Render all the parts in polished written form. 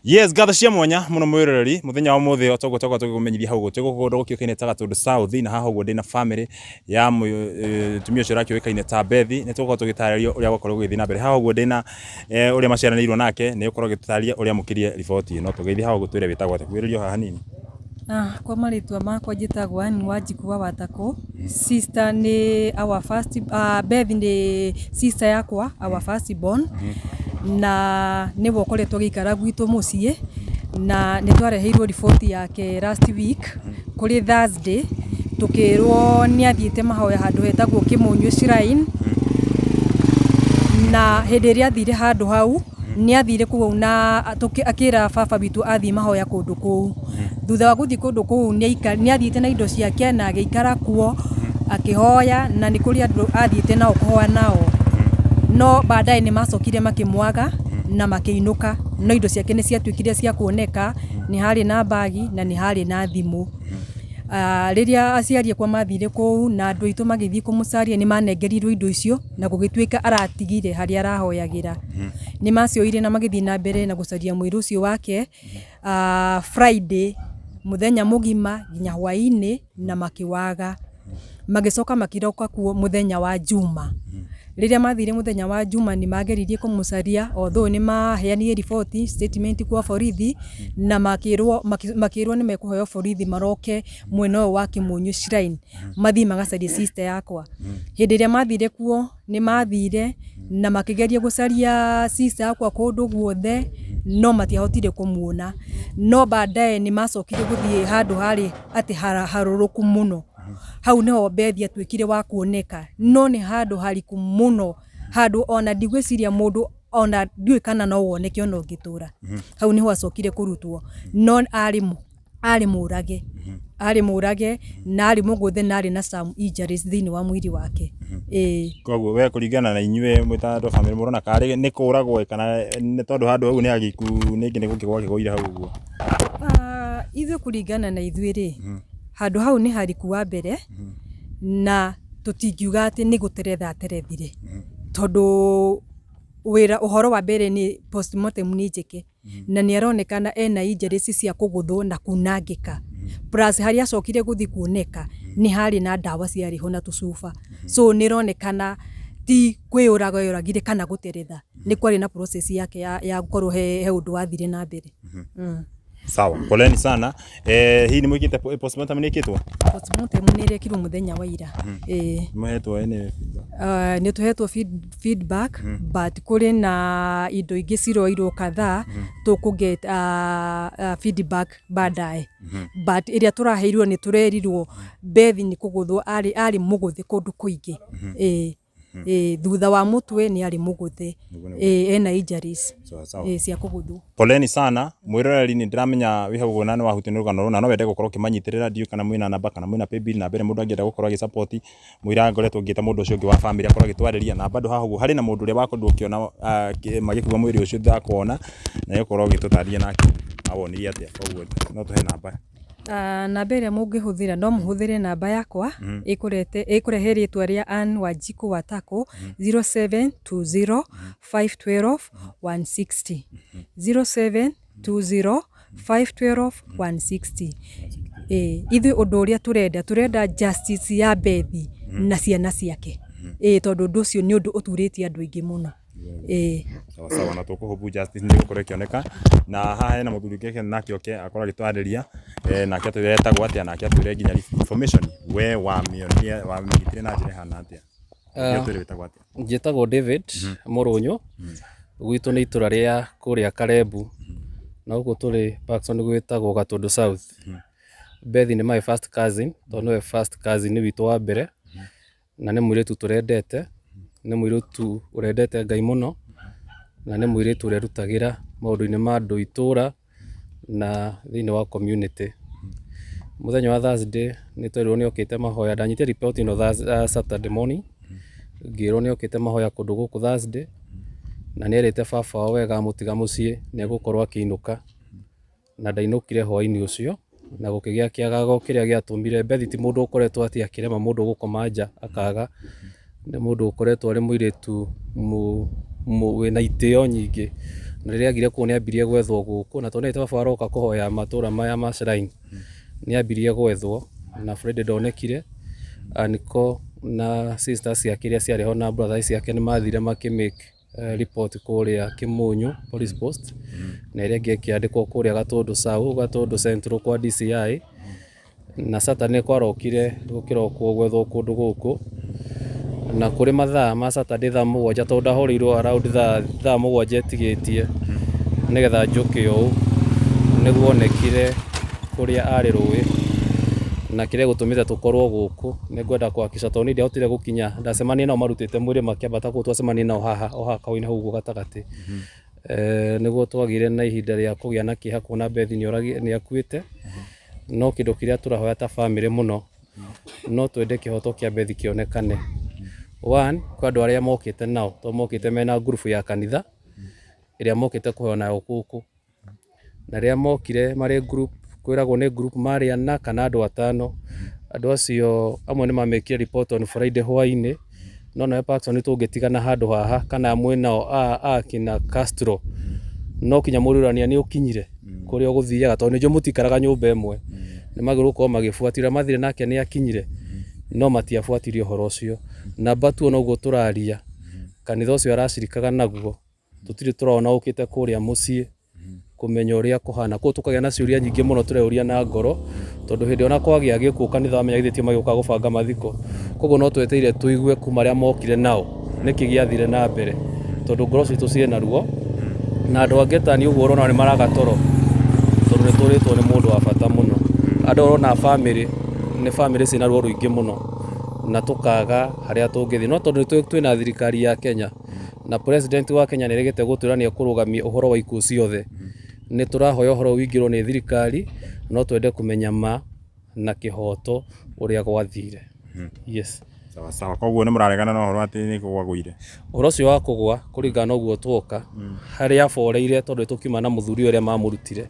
Yes, ngatho cia mwanya muno mwiroreri muthenya wa muthi o toguo toguo tugikumenyithia hau guti gukundu gukiukaine ta Gatundu South, na haha uguo ndina family ya mutumia ucio ũrakiũĩkaine ta Bethi. Nĩ tũgũkorwo tũgĩtarĩrio ũrĩa gwakorwo gũgĩthiĩ na mbere haha ũguo ndĩna ũrĩa maciaranĩirwo nake, nĩ ũkorwo ũgĩtũtarĩria ũrĩa mũkĩrie riboti ĩno. Tũgeithie haha ũguo, twĩre wĩtagwo atĩa, kuhĩrĩrio haha hanini. Ah, kwa marĩtwa makwa njĩtagwo Ann Wanjiku wa Watakũ. Sister nĩ our first, Beth nĩ sister yakwa, our first born, na nĩwe ũkoretwo agĩikara gwitũ mũciĩ, na nĩ twareheirwo riboti yake last week kũrĩ Thursday, tũkĩrwo nĩ athiĩte mahoya handũ hetagwo Kĩmũnyũ Shrine, na hĩndĩ ĩrĩa athire handũ hau, nĩ athire kũu na akĩra baba witũ athiĩ mahoya kũndũ kũu. Thutha wa gũthiĩ kũndũ kũu, nĩ athiĩte na indo ciake na agĩikara kuo akĩhoya, na nĩ kũrĩ andũ athiĩte nao kũhoya nao, no baadaye nĩ macokire makĩmwaga na makĩinũka, no indo ciake nĩ ciatuĩkire cia kuoneka. Nĩ harĩ na mbagi na nĩ harĩ na thimũ. Rĩrĩa aciari akwa mathire kũu na andũ aitũ magĩthiĩ kũmũcaria, nĩ manengerirwo indo icio na gũgĩtuĩka aratigire harĩa arahoyagĩra. Nĩ macioire na magĩthiĩ na mbere na gũcaria mwĩrĩ ũcio wake Friday mũthenya mũgima nginya hwaĩ-inĩ na makĩwaga. Magĩcoka makĩroka kuo mũthenya wa Juma. Rĩrĩa mathire mũthenya wa Juma, nĩ mageririe kũmũcaria, although nĩ maheanire riboti, statement kwa borithi, na makĩrwo nĩ mekũheo borithi maroke mwena ũyũ wa Kĩmũnyũ Shrine mathiĩ magacarie sister yakwa. Hĩndĩ ĩrĩa mathire kuo, nĩ mathire na makĩgeria gũcaria sister yakwa kũndũ guothe, no matiahotire kũmuona. No baadaye nĩ macokire gũthiĩ handũ harĩ atĩ harũrũku mũno. Hau nĩho Bethi atuĩkire wa kuoneka, no nĩ handũ hariku mũno, handũ ona ndigwĩciria mũndũ ona ndiũĩ kana no woneke ona ũngĩtũra. Hau nĩho acokire kũrutwo, no arĩ mũrage, arĩ mũrage na arĩ mũgũthe na arĩ na some injuries thĩinĩ wa mwĩrĩ wake, ĩĩ. Koguo we kũringana na inyuĩ mwĩ ta andũ a family, mũrona karĩ nĩ kũragwo kana nĩ tondũ handũ hau nĩ hagiku nĩngĩ nĩ gũkĩgwa kĩgũire hau ũguo? Ah, ithuĩ, kũringana na ithuĩ rĩ, handũ hau nĩ hariku wa mbere, na tũtingiuga atĩ nĩ gũteretha aterethire, tondũ wĩra ũhoro wa mbere nĩ postmortem nĩ njĩke, na nĩ aronekana ena injuries cia kũgũthwo na kunangĩka, plus harĩa acokire gũthiĩ kuoneka nĩ harĩ na ndawa ciarĩ ho na tũcuba, so nĩ ĩronekana ti kwĩyũraga yoragire kana gũteretha, nĩ kwarĩ na process yake ya gũkorwo he ũndũ wathire na mbere. Sawa, poleni sana. Hii nĩ mwĩkĩte postmortem, nĩ ĩkĩtwo? Postmortem nĩ ĩrekirwo mũthenya wa ira, ĩĩ. Mũhetwo any feedback? Nĩ tũhetwo feedback, but kũrĩ na indo ingĩ ciroirwo kadhaa, tũkũ get feedback baadaye, but ĩrĩa tũraheirwo, nĩ tũrerirwo Bethi nĩ kũgũthwo arĩ mũgũthe kũndũ kũingĩ, ĩĩ ĩĩ, thutha wa mũtwe nĩ arĩ mũgũthe, ĩĩ, ena injuries. Sawa sawa. Ĩĩ, cia kũgũthwo. Poleni sana mwiroreri, nĩ ndĩramenya wĩ hau ũguo na nĩ wahutio nĩ rũgano rũu na no wende gũkorwo ũkĩmanyitĩrĩra. Ndiũĩ kana mwĩna namba kana mwĩna paybill namba ĩrĩa mũndũ angĩenda gũkorwo agĩsupport. Mũira ngoretwo ngĩta mũndũ ũcio ũngĩ wa family akorwo agĩtwarĩria, na bado haha ũguo harĩ na mũndũ ũrĩa wakorirwo ũkĩona magĩkua mwĩrĩ ũcio thutha wa kuona, na egũkorwo agĩtũtarĩria nake awonirie atĩa. Koguo no tũhe namba. Namba ĩrĩa mũngĩhũthĩra, no mũhũthĩre namba yakwa ĩkũrehe rĩtwa rĩa Ann Wanjiku Watako, 0720 512 160, 0720 512 160. Ĩĩ, ithuĩ ũndũ ũrĩa tũrenda justice ya Bethi na ciana ciake, ĩĩ, tondũ ũndũ ũcio nĩ ũndũ ũturĩtie andũ aingĩ mũno, ĩĩ. Sawa sawa, na tũkũhope justice nĩ ĩgũkorwo ĩkĩoneka. Na haha hena mũthuri ũngĩ nake oke akorwo agĩtwarĩria, nake atwĩre etagwo atĩa, nake atwĩre nginya information we wamĩonire, wamĩnyitire na njĩra ĩhana atĩa. Ũngĩ atwĩre wĩtagwo atĩa? Njĩtagwo David Mũrũnyũ. Gwitũ nĩ itũra rĩa kũrĩa Karembu, na gũkũ tũrĩ Parkson gwĩtagwo Gatũndũ South. Bethi nĩ my first cousin, tondũ nĩwe first cousin witũ wa mbere, na nĩ mũirĩtu tũrendete, nĩ mũirĩtu ũrendete Ngai mũno, na nĩ mũirĩtu ũrerutagĩra maũndũ-inĩ ma andũ itũra na thĩinĩ wa community. Mũthenya wa Thursday nĩ twerirwo nĩ okĩte mahoya. Ndanyitire report ĩno Saturday morning, ngĩrwo nĩ okĩte mahoya kũndũ gũkũ Thursday, na nĩ erĩte baba wao wega amũtiga mũciĩ nĩ egũkorwo akĩinũka, na ndainũkire hwainĩ ũcio, na gũkĩgĩa kĩagago kĩrĩa gĩatũmire. Bethi ti mũndũ ũkoretwo atĩ akĩrema mũndũ gũkoma nja akaga, nĩ mũndũ ũkoretwo arĩ mũirĩtu wĩna itĩo nyingĩ, Na rĩrĩa agire kũu nĩ ambirie gwethwo gũkũ, na tondũ nĩ baba aroka kũhoya matũra maya ma shrine, nĩ ambirie gwethwo na Friday ndonekire. Aniko na sisters ciake iria ciarĩ ho na brothers ciake nĩ mathire makĩ make report kũrĩa Kimunyu police post, na ĩrĩa ĩngĩ ĩkĩandĩkwo kũrĩa Gatũndũ South, Gatũndũ Central kwa DCI. Na Saturday kwarokire gũkĩrokwo gwethwo kũndũ gũkũ, na kũrĩ mathaa ma Saturday thaa 7, tondũ ndahũrĩirwo around thaa 7 ĩtigĩtie nĩgetha njũke ũũ, nĩguo onekire kũrĩa arĩ rũĩ. Na kĩrĩa gũtũmĩte tũkorwo gũkũ nĩ ngwenda kũhakikisha, tondũ niĩ ndiahotire gũkinya, ndacemania nao marutĩte mwĩrĩ makĩambata kũu, twacemania nao haha o haha kaũinĩ hau ũguo gatagatĩ. Nĩguo twagĩire na ihinda rĩa kũgĩa na kĩeha kuona Bethi nĩ akuĩte. No kĩndũ kĩrĩa tũrahoya ta family mũno, no twende kĩhoto kĩa Bethi kĩonekane. One, kwĩ andũ arĩa mokĩte nao, tondũ mokĩte mena ngurubu ya kanitha ĩrĩa mokĩte kũhoya nayo gũkũ. Na rĩrĩa mokire marĩ group, kwĩragwo nĩ group marĩ 4 kana andũ 5. Andũ acio amwe nĩ mamĩkire report on Friday hwainĩ, no nawe Parkson tũngĩtigana handũ haha kana mwĩnao akina Castro, no kinya mũrũrania nĩ ũkinyire kũrĩa ũgũthiaga, tondũ nĩnjũĩ mũtikaraga nyũmba ĩmwe. Nĩ magĩrĩirwo gũkorwo magĩbuatĩrĩra mathire nake nĩ akinyire, no matiabuatirie ũhoro ũcio. Namba 2, noguo tũraria, kanitha ũcio aracirikaga naguo, tũtirĩ tũrona ũkĩte kũrĩa mũciĩ kũmenya ũrĩa kũhana. Koguo tũkagĩa na ciũria nyingĩ mũno tũreuria na ngoro, tondũ hĩndĩ ona kwagĩa gĩkuũ kanitha wamenya githĩ tio magĩũka gũbanga mathiko. Koguo no twetereire tũigue kuma arĩa mokire nao nĩkĩ gĩathire na mbere, tondũ ngoro citũ ciĩ na ruo, na andũ angĩ ta niĩ ũguo ũrona nĩ maraga toro, tondũ nĩ tũrĩtwo nĩ mũndũ wa bata mũno. Andũ ũrona family nĩ family ciĩna ruo rũingĩ mũno, na tũkaga harĩa tũngĩthiĩ. No tondũ nĩ twĩna thirikari ya Kenya, na president wa Kenya nĩ aregete gũtwĩra nĩ ekũrũgamia ũhoro wa ikuũ ciothe, nĩ tũrahoya ũhoro ũingĩrwo nĩ thirikari, no twende kũmenya ma na kĩhoto ũrĩa gwathire. Yes. Sawa sawa. Koguo nĩ mũraregana na ũhoro atĩ nĩ kũgwa gũire? Ũhoro ũcio wa kũgwa, kũringana na ũguo twoka harĩa aboreire, tondũ tũkiuma na mũthuri ũrĩa mamũrutire,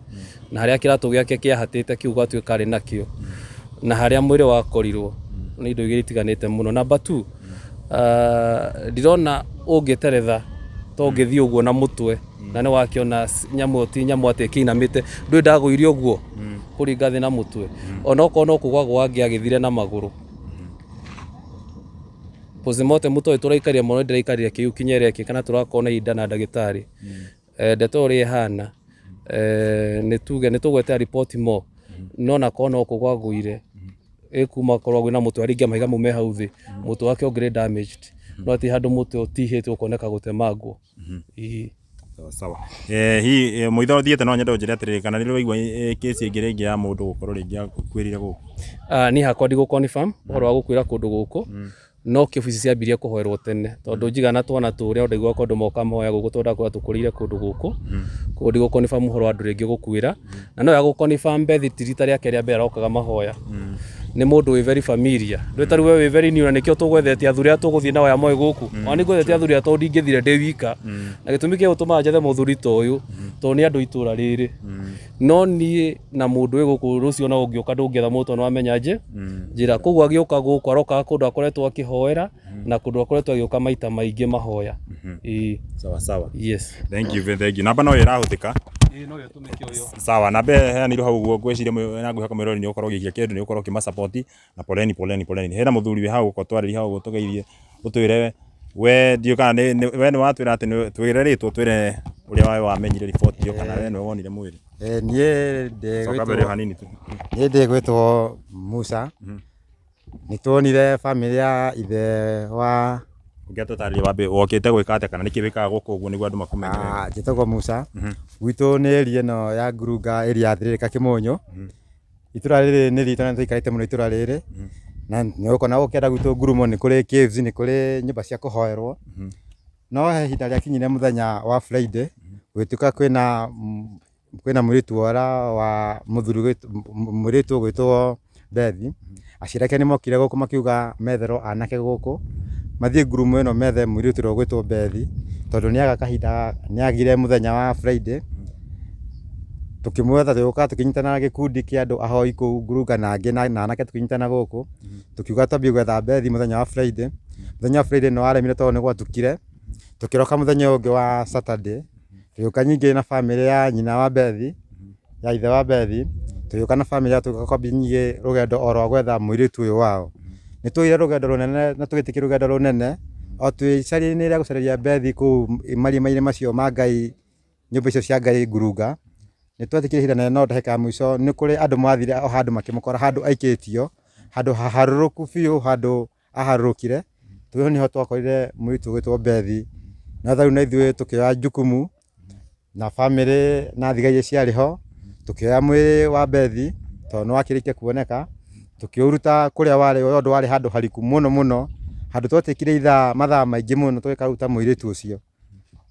na harĩa kĩratũ gĩake kĩahatĩte kĩu gwatuĩka arĩ nakĩo, na harĩa mwĩrĩ wakorirwo, nĩ indo igĩrĩ itiganĩte mũno. Number 2, ndirona ũngĩteretha to ũngĩthiĩ ũguo na mũtwe, na nĩ wakĩona nyamũ ti nyamũ atĩ ĩkĩinamĩte, ndũĩ ndagũire ũguo kũringa thĩ na mũtwe, onokorwo no kũgwa gwangĩ agĩthire na magũrũ. Postmortem tũĩ tũraikarire mũno, ndĩraikarire kĩu kinya ĩrekĩka, na tũrakorwo na ihinda na ndagĩtarĩ. Ndeto ũrĩa ĩhana, nĩ tuge nĩ tũgwetera report mo, no nakorwo no kũgwa ngũire ĩkuma korwo gwĩna mũtwe aringia mahiga mau me hau thĩ, mũtwe wake ũngĩrĩ damaged, no ti handũ mũtwe ũtihĩtwo ũkoneka gũtemangwo. Ĩĩ. Sawa sawa. Hihi mũitho ũthiĩte, no nyende ũnjĩre atĩrĩrĩ, kana nĩ waigua kesi ĩngĩ rĩngĩ ya mũndũ gũkorwo rĩngĩ akuĩrĩire gũkũ? Niĩ hakwa ndigũ confirm ũhoro wa gũkuĩra kũndũ gũkũ, no kĩobici ciambirie kũhoerwo tene, tondũ njigana twana tũrĩa ndaiguaga kwa andũ moka mahoya gũkũ, tondũ ndakorwo tũkũrĩire kũndũ gũkũ. Koguo ndigũ confirm ũhoro wa andũ rĩngĩ gũkuĩra, na no ya gũ confirm Bethi ti rita rĩake rĩa mbere arokaga mahoya, nĩ mũndũ wĩ very familiar. Ndũĩ ta rĩu we wĩ very new, na nĩkĩo tũgwethete athuri arĩa tũgũthiĩ nao aya moĩ gũkũ. Ona nĩ ngwethete athuri aya tondũ ndingĩthire ndĩ wika, na gĩtũmi kĩa gũtũmaga njethe mũthuri ta ũyũ tondũ nĩ andũ itũra rĩrĩ. No niĩ na mũndũ wĩ gũkũ rũciũ no ũngĩũka ndũngĩetha mũndũ, tondũ nĩwamenya njĩra. Koguo agĩũka gũkũ arokaga kũndũ akoretwo akĩhoera, na kũndũ akoretwo agĩũka maita maingĩ mahoya. Ĩĩ. Sawa sawa. Yes. Thank you, thank you. Namba no ĩrahũthĩka? Ĩĩ, no ĩtũmĩke ũyũ. Sawa, namba ĩyo ĩheanirwo hau ũguo, ngwĩciria na ngwĩhoka mwĩroreri nĩ ũgũkorwo ũgĩikia kĩndũ, nĩ ũgũkorwo ũkĩmasupport. Na poleni, poleni, poleni. Hena mũthuri wĩ hau ũko twarĩria hau ũguo, tũgeithie, ũtwĩre we, ndiũĩ kana we nĩ watwĩra atĩ twĩre rĩtwa, ũtwĩre ũrĩa we wamenyire riboti ĩyo, kana we nĩwe wonire mwĩrĩ. Niĩ Coka mbere o hanini tu. Niĩ ndĩgwĩtwo Musa. Nĩ tuonire famĩlĩ ya ithe wa Ũngĩatũtarĩria wambe wokĩte gwĩka atĩa, kana nĩkĩ wĩkaga gũkũ ũguo nĩguo andũ makũmenye wega. Njĩtagwo Musa. Gwitũ nĩ area ĩno ya Ngurunga, area ya Thĩrĩrĩka Kĩmũnyũ. Itũra rĩrĩ nĩ ritũ na nĩtũikarĩte mũno itũra rĩrĩ, na nĩ ũkuona ũkĩenda gwitũ Ngurumo nĩ kũrĩ caves, nĩ kũrĩ nyũmba cia kũhoerwo. No he ihinda rĩakinyire mũthenya wa Friday, gũgĩtuĩka kwĩna mũirĩtu wora wa mũthuri, mũirĩtu ũgwĩtwo Bethi. Aciari ake nĩ mokire gũkũ makiuga metherwo anake gũkũ mathiĩ ngurumo ĩno methe mũirĩtu ũrĩa ũgwĩtwo Bethi, tondũ nĩaga kahinda, nĩagire mũthenya wa Friday. Tũkĩmwetha, tũgĩũka tũkĩnyitana na gĩkundi kĩa andũ ahoi kũu Ngurunga na angĩ na anake tũkĩnyitana gũkũ, tũkiuga twambie gwetha Bethi mũthenya wa Friday. Mũthenya wa Friday nĩ waremire tondũ nĩ gwatukire. Tũkĩroka mũthenya ũyũ ũngĩ wa Saturday. Tũgĩũka ningĩ na bamĩrĩ ya nyina wa Bethi, ya ithe wa Bethi, tũgĩũka na bamĩrĩ yao tũgĩũka kwambia ningĩ rũgendo o rwa gwetha mũirĩtu ũyũ wao. Nĩ tuoire rũgendo rũnene na tũgĩtĩkia rũgendo rũnene o twĩ icaria-inĩ rĩa gũcarĩria Bethi kũu marima-inĩ macio ma Ngai, nyũmba icio cia Ngai ngurunga. Nĩ twetĩkire ihinda inene no ndagĩka ya mũico nĩ kũrĩ andũ mathire o handũ makĩmũkora handũ aikĩtio, handũ haharũrũku biũ handũ aharũrũkire. Tũu nĩho twakorire mũirĩtu ũgwĩtwo Bethi. No rĩu na ithuĩ tũkĩoya jukumu na bamĩrĩ na thigari iria ciarĩ ho, tũkĩoya mwĩrĩ wa Bethi tondũ nĩ wakĩrĩkia kuoneka, tũkĩũruta kũrĩa warĩ tondũ warĩ handũ hariku mũno mũno, handũ twatuĩkire ithaa mathaa maingĩ mũno tũgĩkaruta mũirĩtu ũcio.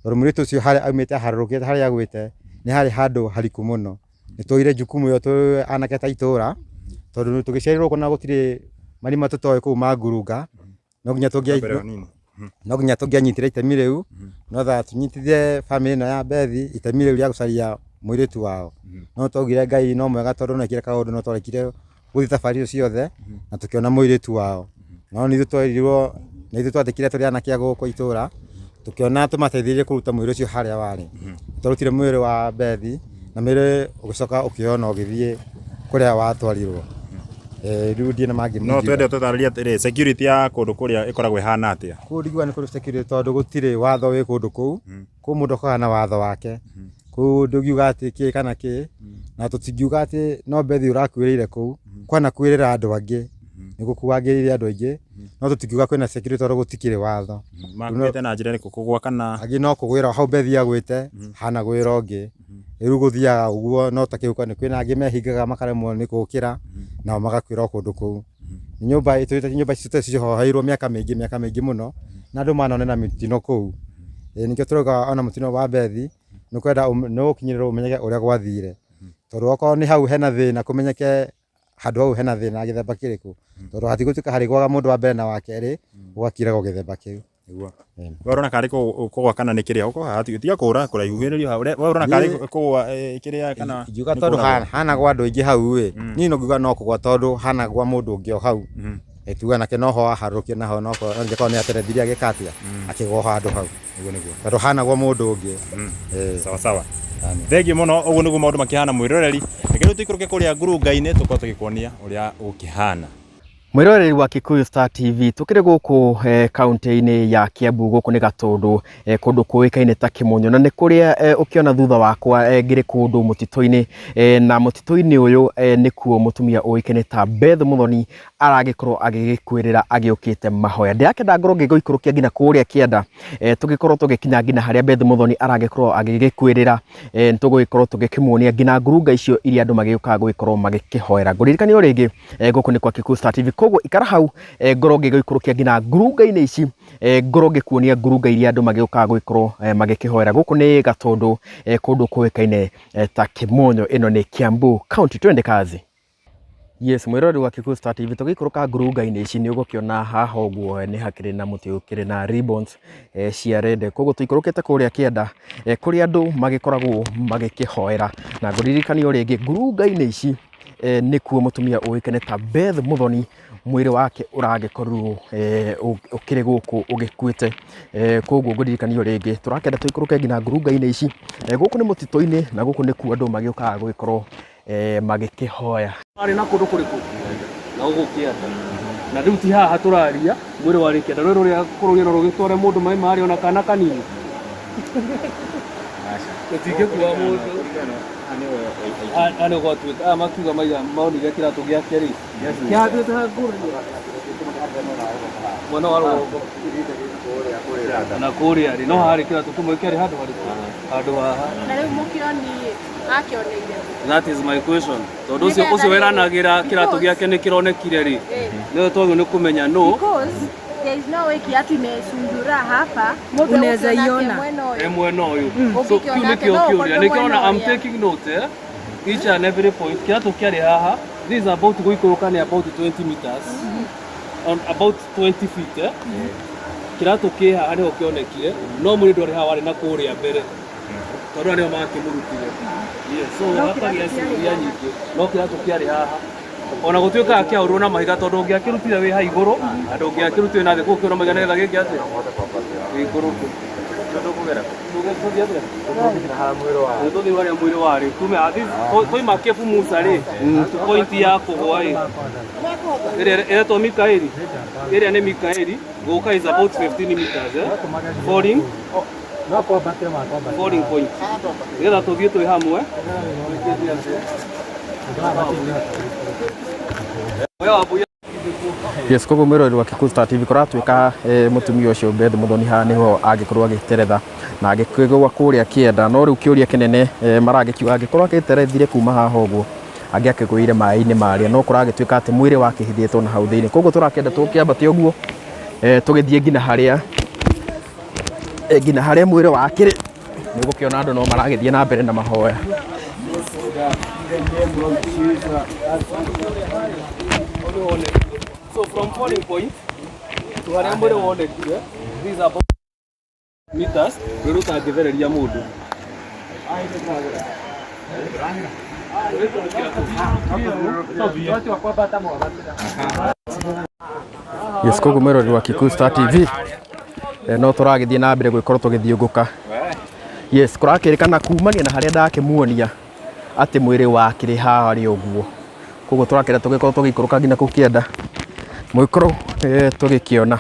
Tondũ mũirĩtu ũcio harĩa aumĩte aharũrũkĩte harĩa agwĩte nĩ harĩ handũ hariku mũno. Nĩ tuoire jukumu ĩyo twĩ anake ta itũra, tondũ tũgĩciarĩrwo gũkũ na gũtirĩ marima tũtoĩ kũu ma ngurunga, no nginya no nginya tũngĩanyitire itemi rĩu, no tha tũnyitithie bamĩrĩ ĩno ya Bethi itemi rĩu rĩa gũcaria mũirĩtu wao. No twaugire Ngai no mwega tondũ nĩ ekire kaũndũ no twarekire gũthiĩ thabarĩ icio ciothe na tũkĩona mũirĩtu wao. No nĩ ithuĩ twerirwo, nĩ ithuĩ twandĩkire tũrĩ anake a gũkũ itũra, tũkĩona tũmateithĩrĩrie kũruta mwĩrĩ ũcio harĩa warĩ. Twarutire mwĩrĩ wa Bethi na mwĩrĩ ũgĩcoka ũkĩoywo na ũgĩthiĩ kũrĩa watwarirwo. Rĩu ndirĩ na mangĩ No ingiuga. twende ũtũtarĩrie atĩrĩ, security ya kũndũ kũrĩa ĩkoragwo ĩhana atĩa? Kũu ndingiuga nĩ kũrĩ security tondũ gũtirĩ watho wĩ kũndũ kũu. Kũu mũndũ okaga na watho wake. Kũu ndũngiuga atĩ kĩ kana kĩ, na tũtingiuga atĩ no Bethi ũrakuĩrĩire kũu, kwanakuĩrĩra andũ angĩ, nĩ gũkuagĩrĩire andũ aingĩ, no tũtingiuga kwĩna security tondũ gũtikĩrĩ watho. Makuĩte na njĩra ĩrĩkũ? Kũgũa kana? Angĩ no kũgwĩra hau Bethi agwĩte, hanagwĩra ũngĩ. Rĩu gũthiaga ũguo no ta kĩhuhũkanio, kwĩna angĩ mehingaga makaremwo nĩ gũkĩra, nao magakuĩra o kũndũ kũu. Nĩ nyũmba ĩtũrĩte nyũmba ici cihoheirwo mĩaka mĩingĩ mĩaka mĩingĩ mũno, na andũ manonera mĩtino kũu. Nĩkĩo tũrauga ona mũtino wa Bethi, nĩ ũkwenda nĩ ũgũkinyĩrĩrwo ũmenyeke ũrĩa gwathire. Tondũ okorwo nĩ hau hena thĩna kũmenyeke handũ hau hena thĩna gĩthemba kĩrĩkũ. Tondũ hatigũtuĩka harĩgwaga mũndũ wa mbere na wa kerĩ, gũgakiragwo gĩthemba kĩu. Nĩguo. We ũrona karĩ kũgwa kana nĩ kĩrĩa? Ũkoha haha tiga kũra kũraihu hĩrĩrio hau. We ũrona karĩ kũgwa kĩrĩa kana Ingiuga nĩ tondũ kũragwo? hanagwa andũ aingĩ hau ĩ, niĩ no ngiuga no kũgwa tondũ hanagwa mũndũ ũngĩ o hau. Tuga nake noho aharũrũkire naho no angĩkorwo nĩ aterethire agĩka atĩa, akĩgwa handũ hau. Nĩguo nĩguo. Tondũ hanagwa mũndũ ũngĩ. Sawa sawa. Thengiũ mũno, ũguo nĩguo maũndũ makĩhana mwĩroreri. Reke rĩu tũikũrũke kũrĩa ngurunga-inĩ tũkorwo tũgĩkuonia ũrĩa gũkĩhana. Mwĩroreri wa Kikuyu Star TV, tũkĩrĩ gũkũ kaunti-inĩ ya Kiambu, gũkũ nĩ Gatũndũ, kũndũ kũĩkaine ta Kĩmũnyũ, na nĩ kũrĩa ũkĩona thutha wakwa ngĩrĩ kũndũ mũtitũ-inĩ, na mũtitũ-inĩ ũyũ nĩkuo mũtumia ũĩkaine ta Beth Muthoni aragĩkorwo agĩgĩkuĩrĩra agĩũkĩte mahoya. Ndĩrakĩenda ngorwo ngĩgũikũrũkia nginya kũrĩa kĩanda, tũgĩkorwo tũgĩkinya nginya harĩa Beth Muthoni aragĩkorwo agĩgĩkuĩrĩra, nĩtũgũgĩkorwo tũgĩkĩmuonia nginya ngurunga icio iria andũ magĩũkaga gũgĩkorwo magĩkĩhoera. Ngũririkania o rĩngĩ, gũkũ nĩ kwa Kikuyu Star TV, koguo ikara hau, ngorwo ngĩgũikũrũkia nginya ngurunga-inĩ ici, ngorwo ngĩkuonia ngurunga iria andũ magĩũkaga gũgĩkorwo magĩkĩhoera. Gũkũ nĩ Gatũndũ, kũndũ kũĩkaine ta Kĩmonyo, ĩno nĩ Kiambu County. Twende kazi. Yes, mwĩroreri wa Kikuyu Star TV, tũgĩikũrũka ngurunga-inĩ ici nĩ ũgũkĩona haha ũguo nĩ hakĩrĩ na mũtĩ ũkĩrĩ na ribbons cia red. Koguo tũikũrũkĩte kũrĩa kĩanda, kũrĩa andũ magĩkoragwo magĩkĩhoera. Na ngũririkanie o rĩngĩ ngurunga-inĩ ici nĩkuo mũtumia ũĩkaine ta Beth Muthoni mwĩrĩ wake ũragĩkorirwo ũkĩrĩ gũkũ ũgĩkuĩte. Koguo ngũririkanie o rĩngĩ tũrakĩenda tũikũrũke nginya ngurunga-inĩ ici. Gũkũ nĩ mũtitũ-inĩ na gũkũ nĩkuo andũ magĩũkaga gũgĩkorwo magĩkĩhoya. Arĩ na kũndũ kũrĩkũ? Na gũkũ kĩanda. Na rĩu ti haha tũraria, mwĩrĩ warĩ kĩanda. Rũĩ rũrĩa kũrũria no rũgĩtware mũndũ maĩ marĩa ona kana kanini. Rũtingĩkua mũndũ. Haha nĩho gwatuĩka, aya makiuga maiga monire kĩratũ gĩake rĩ, kĩhandĩte ngũrani mwena wa rũgongo na kũrĩa rĩ, no harĩ kĩratũ kĩmwe kĩarĩ handũ harĩkũ? Handũ haha. Na rĩu mũkĩoni akĩoneire kũ? That is my question. Tondũ ũcio Nĩgetha ũcio rĩrĩ, weranagĩra kĩratũ because- gĩake nĩ kĩronekire rĩ, Eh. nĩwe twagĩrĩirwo nĩ kũmenya nũ Because there is no way kiatu imecunjura hapa mũndũ Unaweza egũkĩona iona. atĩa mwena e ũyũ mwena ũyũ. So Ũngĩkĩona kĩu atĩa? nĩkĩo No kĩũria. ũkorwo Nĩkĩo mwena ona I'm ũrĩa. taking note eh? Each and every point. Kĩratũ kĩarĩ haha. This is about gũikũrũka nĩ about 20 meters. On about 20 feet eh? Kĩratũ kĩ haha nĩho kĩonekire no mwĩrĩ ndwarĩ haha warĩ na kũrĩa mbere. Tondũ aya nĩo makĩmũrutire. Yes, so No hakagĩa kĩratũ kĩarĩ ciũria haha. nyingĩ. No kĩratũ kĩarĩ haha. Ona gũtuĩkaga kĩaũrwo na mahiga tondũ ũngĩakĩrutire wĩ ha igũrũ na ndũngĩakĩrutire na thĩ kũu kĩũrwo mahiga nĩgetha gĩke atĩa? Gĩikũrũke. Tũkũgera kũ? Tũthiĩ atĩa? Tũthiĩ harĩa mwĩrĩ warĩ tume twaima Kebu Musa rĩ point ya kũgwa ĩ ĩrĩa ĩretwo Mikaeli, ĩrĩa nĩ Mikaeli gũka is about 15 meters, eh? Falling falling point nĩgetha tũthiĩ twĩ hamwe. Oya Wambui. Yes, koguo mwĩroreri wa Kikuyu Star TV, kũratuĩka mũtumia ũcio Beth Muthoni haha nĩho angĩkorwo agĩteretha na agĩkĩgũa kũrĩa kĩenda. No rĩu kĩũria kĩnene, maragĩkiuga angĩkorwo agĩterethire kuma haha ũguo angĩakĩgũire maĩ-inĩ marĩa, no kũragĩtuĩka atĩ mwĩrĩ wakĩhithĩtwo na hau thĩinĩ. Koguo tũrakĩenda tũkĩambate ũguo, tũgĩthiĩ nginya harĩa mwĩrĩ wakĩrĩ. Nĩ ũgũkĩona andũ no maragĩthiĩ na mbere na mahoya. So from falling point to harĩa mwĩrĩ wonekire, this is about meters rũrũ rũtangĩthereria mũndũ. Yes, koguo mwĩroreri wa Kikuyu Star TV, no tũragĩthiĩ na mbere gũgĩkorwo tũgĩthiũngũka. Yes, kũrakĩrĩkana kumania na harĩa ndakĩmuonia atĩ mwĩrĩ wakĩrĩ harĩa ũguo. Koguo tũrakĩenda tũgĩkorwo tũgĩikũrũka nginya kũu kĩanda mũgĩkorwo tũgĩkĩona.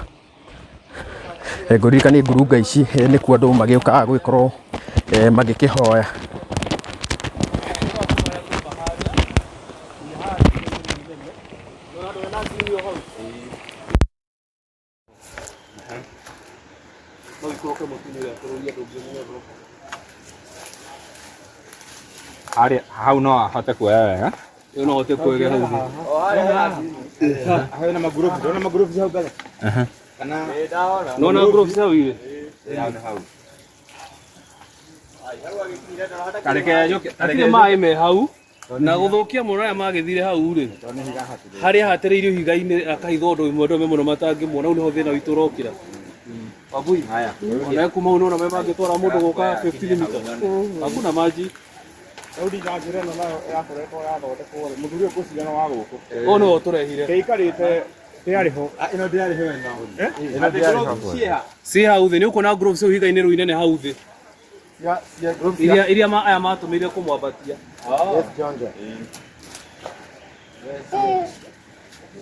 Ngũririkanie ngurunga ici nĩkuo andũ magĩũkaga gũgĩkorwo magĩkĩhoya. No ikũrũke mũtĩ-inĩ ũrĩa bũrũri ndũngĩmuona. Harĩa hau no ahote kuoya wega. Ĩyo no hote kuoya hau thĩ. Hau na magurubu, ndona magurubu hau mbere. Kana Nona groves hau irĩ. Kareke njũke. Hatirĩ maĩ me hau na gũthũkia mũno arĩa magĩthire hau rĩ, harĩa hatĩrĩirio ihiga-inĩ akahithwo ũndũ ĩmwe andũ amwe mũno matangĩmuona. Hau nĩho thĩna witũ ũrokĩra. Wambui, ona kuma hau nĩwona maĩ mangĩtwara mũndũ gũka 15 meters, hakuna maji. Rĩu na njĩra ĩno nayo yakoretwo yathondekwo rĩ, mũthuri ũyũ ngwĩciria nĩ wa gũkũ. Ũyũ nĩwe ũtũrehire. Kĩikarĩte ndĩarĩ ho. Ĩno ndĩarĩ ho ĩno. Ĩno ndĩarĩ ho. Ciĩ hau thĩ, nĩ ũkuona groves hau ihiga-inĩ rĩu inene hau thĩ. Iria iria aya matũmĩire kũmwambatia. Yes, Jonjo.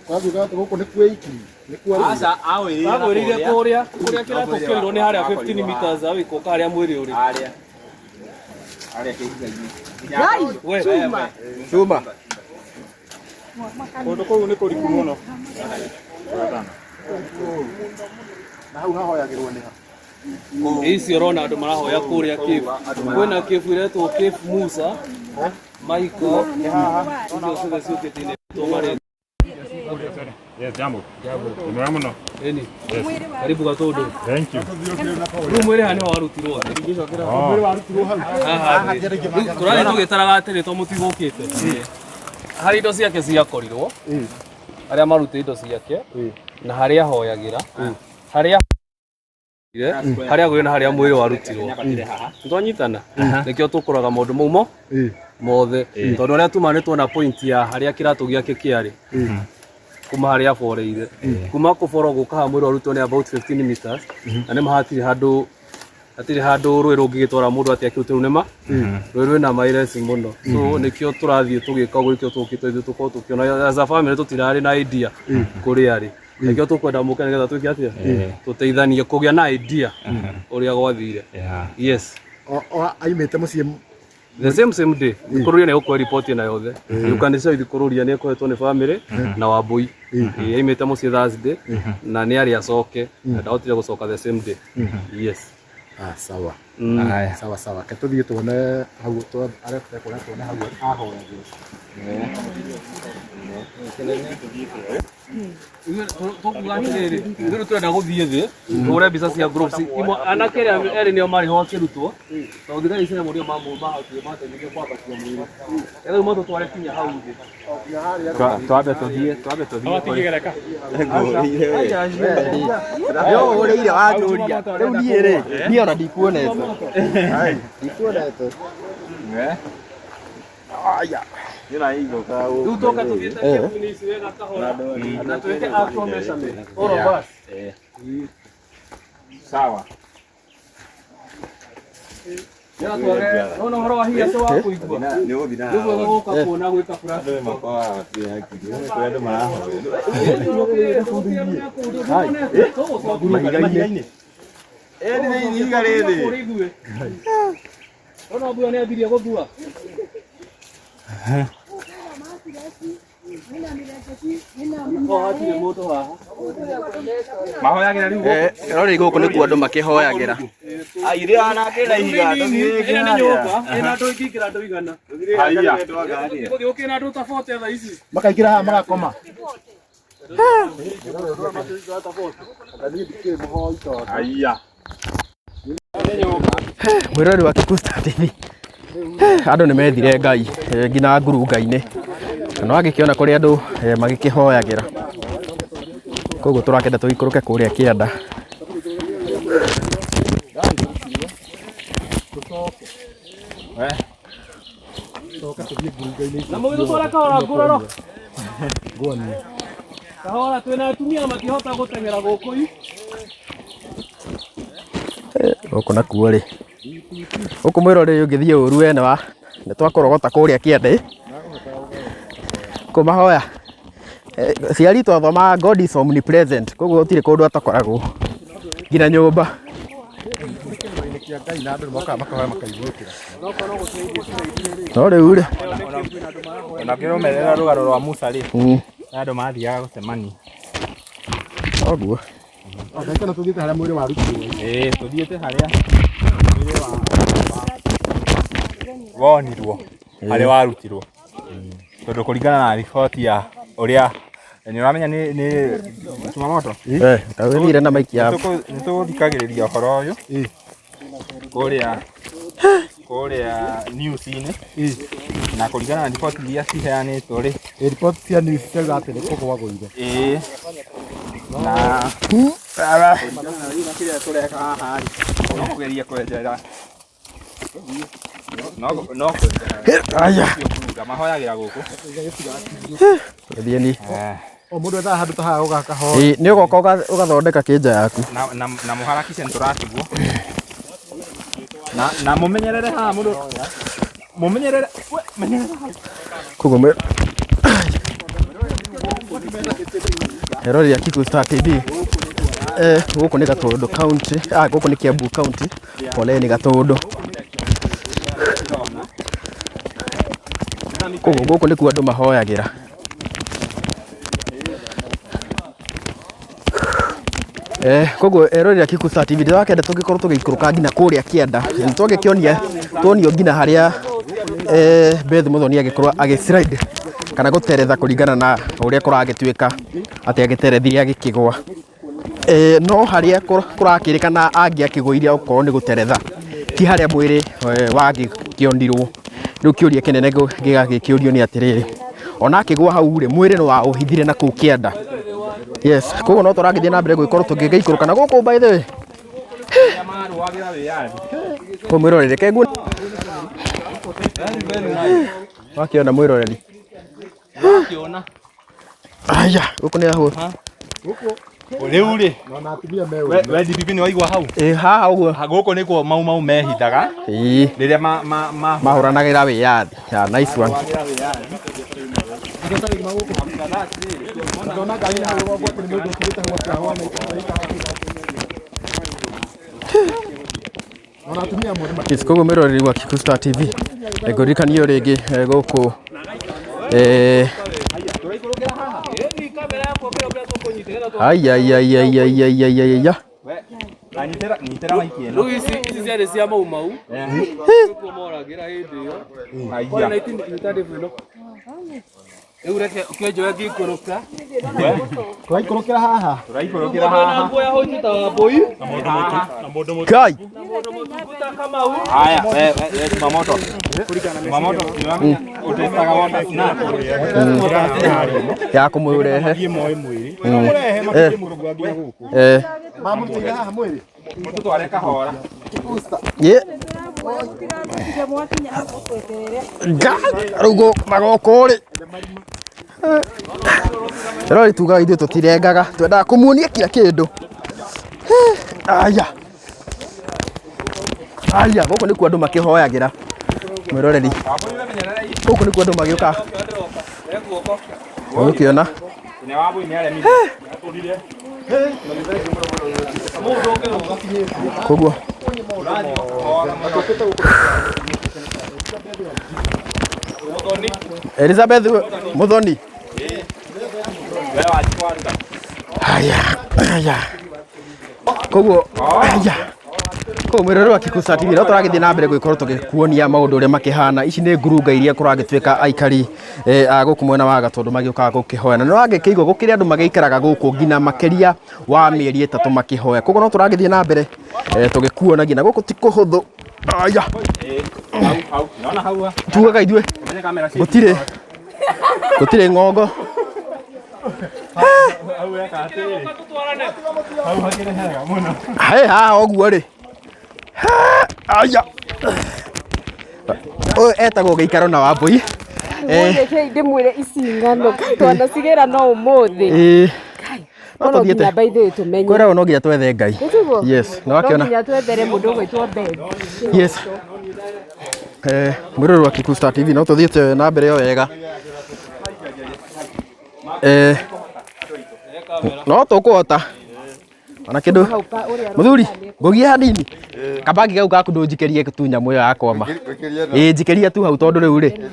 Kwatuĩka atĩ gũkũ nĩ kwĩiki. Nĩ kwa Aca awĩrĩire na Bagwĩrĩire kũrĩa. kũrĩa kũrĩa kĩratũ kĩoirwo nĩ harĩa 15 meters away gũka harĩa mwĩrĩ ũrĩ. Harĩa. Harĩa kĩhiga-inĩ. We, Chuma. Kũndũ kũu nĩ kũriku mũno. Na hau hahoyagĩrwo nĩ ha? Ici ũrona andũ marahoya kũrĩa cave. Kwĩna cave iretwo Cave Musa, Michael, icio ciothe ciũkĩte inetwo marĩtwa. Yes, jambo. Jambo. Nĩ mwega mũno. Ĩni. Karibu Gatũndũ. Thank you. Rĩu mwĩrĩ haha nĩho warutirwo thĩ. Oh. Haha thĩ. Rĩu tũrathiĩ tũgĩtaraga atĩrĩ to mũtigũkĩte. Harĩa indo ciake ciakorirwo, arĩa marutire indo ciake, na harĩa ahoyagĩra, harĩa harĩa agũire na harĩa mwĩrĩ warutirwo. Nĩtwanyitana? Nĩkĩo tũkũraga maũndũ mau mothe tondũ arĩa tuma nĩ tuona point ya harĩa kĩratũ gĩake kĩarĩ kuma harĩa aboreire, kuma kũborwo gũka haha mwĩrĩ warutwo nĩ about 15 meters, na nĩma hatirĩ handũ, hatirĩ handũ rũĩ rũngĩgĩtwara mũndũ atĩ akĩrute. Rĩu nĩma rũĩ rwĩna maĩ reci mũno, so nĩkĩo tũrathiĩ tũgĩka ũguo, nĩkĩo tũkĩte ithuĩ tũkorwo tũkĩona as a family tũtirarĩ na idea kũrĩa arĩ. Nĩkĩo tũkwenda mũke nĩgetha twĩke atĩa, tũteithanie kũgĩa na idea ũrĩa gwathire. Yes. Aimĩte mũciĩ The same same day kũrũria nĩ gũkũhe report ĩno yothe. You can say kũrũria nĩ ekũhetwo nĩ family na Wambui. Ĩĩ, aimĩte mũciĩ Thursday na nĩ arĩ acoke na ndahotire gũcoka the same day. Yes. Ah, sawa. Sawa sawa. Ke tũthiĩ tuone hau arĩa tũkuona tuone hau ahoyagĩrwo. Tũkuga atĩrĩrĩ, ithuĩ tũrenda gũthiĩ thĩ tũhũre mbica cia groups imwe. Anake arĩa erĩ nĩo marĩ ho akĩrutwo, tondũ thigari ici nĩo mahotire mateithirie kwambatia mwĩrĩ. Rĩu matũtware kinya hau thĩ. Twambe tũthiĩ, twambe tũthiĩ. Yo ũrĩire wanjũria rĩu niĩ rĩ, niĩ ona ndikuonete. Ndikuonete. Rĩu tũke tũthiĩte kĩrabu-inĩ ici wega kahora na twĩke actual measurement, all of us. Sawa. Nona ũhoro wa hinya wa kũigua. Nĩ ũgũthiĩ na Nĩ mwega gũka kuona gwĩka andũ makoraga kũrĩa andũ marahoya. Mahiga-inĩ. Ĩĩ nĩ ihiga rĩrĩ. Ona mbura nĩ yambirie gũthua. O hatirĩ mũndũ haha. Mahoyagĩra rĩu gũkũ. Rori gũkũ nĩkuo andũ makĩhoyagĩra. Ĩno nĩ nyũmba ĩna andũ ĩngĩingĩra andũ igana. Haiya. Gũthiĩ gũkĩra andũ ta 40 thaa ici. Makaingĩra haha magakoma. Haiya. Mwĩroreri wa Kikuyu Star TV, andũ nĩ methire Ngai nginya ngurunga-inĩ, na no agĩkĩona kũrĩa andũ magĩkĩhoyagĩra. Koguo tũrakĩenda tũikũrũke kũrĩa kĩanda. Na mũgĩtũtwara kahora ngũraro. Kahora twĩna atumia matihota gũteng'era gũkũ i. Gũkũ nakuo rĩ, gũkũ mwĩroreri ũngĩthiĩ ũru we nĩ wa nĩ twakũrogota kũrĩa kĩanda ĩ. Kũmahoya ciari twathomaga God is omnipresent, koguo gũtirĩ kũndũ atakoragwo nginya nyũmba. No rĩu rĩ, Ona ũkĩrũmĩrĩra rũgano rwa Musa rĩ, mm, andũ mathiaga gũcemania. noguo. Ndagĩka no tũthiĩte harĩa mwĩrĩ warutirwo. Ĩĩ tũthiĩte harĩa mwĩrĩ wonirwo harĩa warutirwo tondũ kũringana na riboti ya ũrĩa nĩ ũramenya nĩ Jumamoto Tawĩthire na maiki ya nĩ tũgũthikagĩrĩria ũhoro ũyũ kũrĩa kũrĩa news-inĩ na kũringana na riboti iria ciheanĩtwo rĩ Riboti cia news ciauga atĩ nĩ kũgwa gũire. ĩĩ na kũringana na rĩu na kĩrĩa tũreka haha rĩ no kũgeria kwenjera no no kwenjera Aya. kũruga mahoyagĩra gũkũ Thiĩ ni. O mũndũ ethaga handũ ta haha ũgakahoya. Ĩĩ, nĩ ũgoka ũgathondeka kĩnja yaku. Na na na mũharakishe nĩ tũratigwo na na mũmenyerere haha mũndũ mũmenyerere we menyerera hau. Koguo mwĩ eroreri a Kikuyu Star TV, gũkũ nĩ Gatũndũ County, ah, gũkũ nĩ Kiambu County, poleni Gatũndũ. Koguo gũkũ nĩkuo andũ mahoyagĩra. Koguo eroreri a Kikuyu Star TV, ndĩrakenda tũngĩkorwo tũgĩikũrũka nginya kũrĩa kĩanda, nĩ twagĩkĩonia tuonio nginya harĩa Beth Muthoni agĩkorwo agĩ slide kana gũteretha kũringana na ũrĩa kũragĩtuĩka atĩ agĩterethire agĩkĩgwa. No harĩa kũrakĩrĩkana angĩakĩgũire okorwo nĩ gũteretha ti harĩa mwĩrĩ wagĩkĩonirwo. Rĩu kĩũria kĩnene gĩgagĩkĩũrio nĩ atĩrĩrĩ, ona akĩgwa hau rĩ, mwĩrĩ nĩ waũhithire na kũu kĩanda. Yes, koguo no tũragĩthiĩ na mbere gũgĩkorwo tũgĩgĩikũrũka na gũkũ by the way. Arĩa marũagĩra wĩyathi Kũ mwĩroreri reke nguo wakĩona mwĩroreri. Wakĩona. Aya, gũkũ nĩ hau. Rĩu rĩ Ona atumia me we DPP nĩ waigua hau? Ĩ haha ũguo. Ha, gũkũ nĩkuo mau mau mehithaga Ĩĩ, rĩrĩa ma ma ma mahũranagĩra wĩyathi. Yeah, nice one. marũagĩra wĩyathi. Ndona ngari hau rũgongo atĩ nĩ mũndũ ũkuĩte hau akĩhoya na Ona atumia amwe nĩ Yes, koguo mwĩroreri wa Kikuyu Star TV, ngũririkanio rĩngĩ gũkũ ai ai ai ai ai ai ai ai ai. We, na nyitĩra nyitĩra maiki ĩno. Rĩu ici ici ciarĩ cia mau mau. Nĩkuo moragĩra hĩndĩ ĩyo. Kwa Haiya. 1935 ĩno. Rĩu reke ũkĩnjoya ngĩikũrũka. Tũraikũrũkĩra haha. Tũraikũrũkĩra haha. Nguo ya hũti ta wambũi. Ngai. Mũndũ mũtungu ta Kamau. Haya, we we we Jumamoto. Jumamoto, nĩũramenya ũtestaga water snack. Ya kũmũrehe. Mũrehe makĩrie mũrũngũ wa nginya gũkũ. Mamũrutĩire haha mwĩrĩ. Mũtũtware kahora. Ye. Ngai, rĩu magoko rĩ. Rori tugaga ithuĩ tũtirengaga, twendaga kũmuonia kila kĩndũ. Aya. Aya, gũkũ nĩkuo andũ makĩhoyagĩra. Mwĩroreri. Gũkũ nĩkuo andũ magĩũkaga. Ũgũkĩona. Koguo Elizabeth Muthoni. Haya, haya. Koguo haya. Koguo mwĩroreri wa Kikuyu Star TV no tũragĩthiĩ na mbere gũgĩkorwo tũgĩkuonia maũndũ ũrĩa makĩhana. Ici nĩ ngurunga iria kũragĩtuĩka aikari a gũkũ mwena wa Gatũndũ magĩũkaga gũkĩhoya. Na nĩ ũragĩkĩigua gũkĩrĩ andũ magĩikaraga gũkũ nginya makĩria wa mĩeri 3 makĩhoya. Koguo no tũragĩthiĩ na mbere tũgĩkuonagia na gũkũ ti kũhũthũ. Aya. Tugaga ithuĩ gũtirĩ gũtirĩ ng'ongo. Hey, haha ũguo rĩ. Aya. Ũyũ etagwo gĩikaro na Wambũi. Rekei ndĩmwĩre ici ng'ano twanacigĩra no ũmũthĩ. Ĩĩ. No No nginya tũthiĩte. by the way tũmenye. Kwĩragwo no nginya twethe Ngai. Nĩtiguo? Yes, nĩ No wakĩona. nginya twethere mũndũ ũgwĩtwo Beth. Yes. Mwĩroreri wa Kikuyu Star TV no tũthiĩte na mbere o wega. No tũkũhota. Ona kĩndũ mũthuri ngũgie hanini kabagi kau gaku ndũnjikĩrie tu nyamũ ĩyo yakwama. Ĩĩ njikĩria tu hau tondũ rĩu rĩ.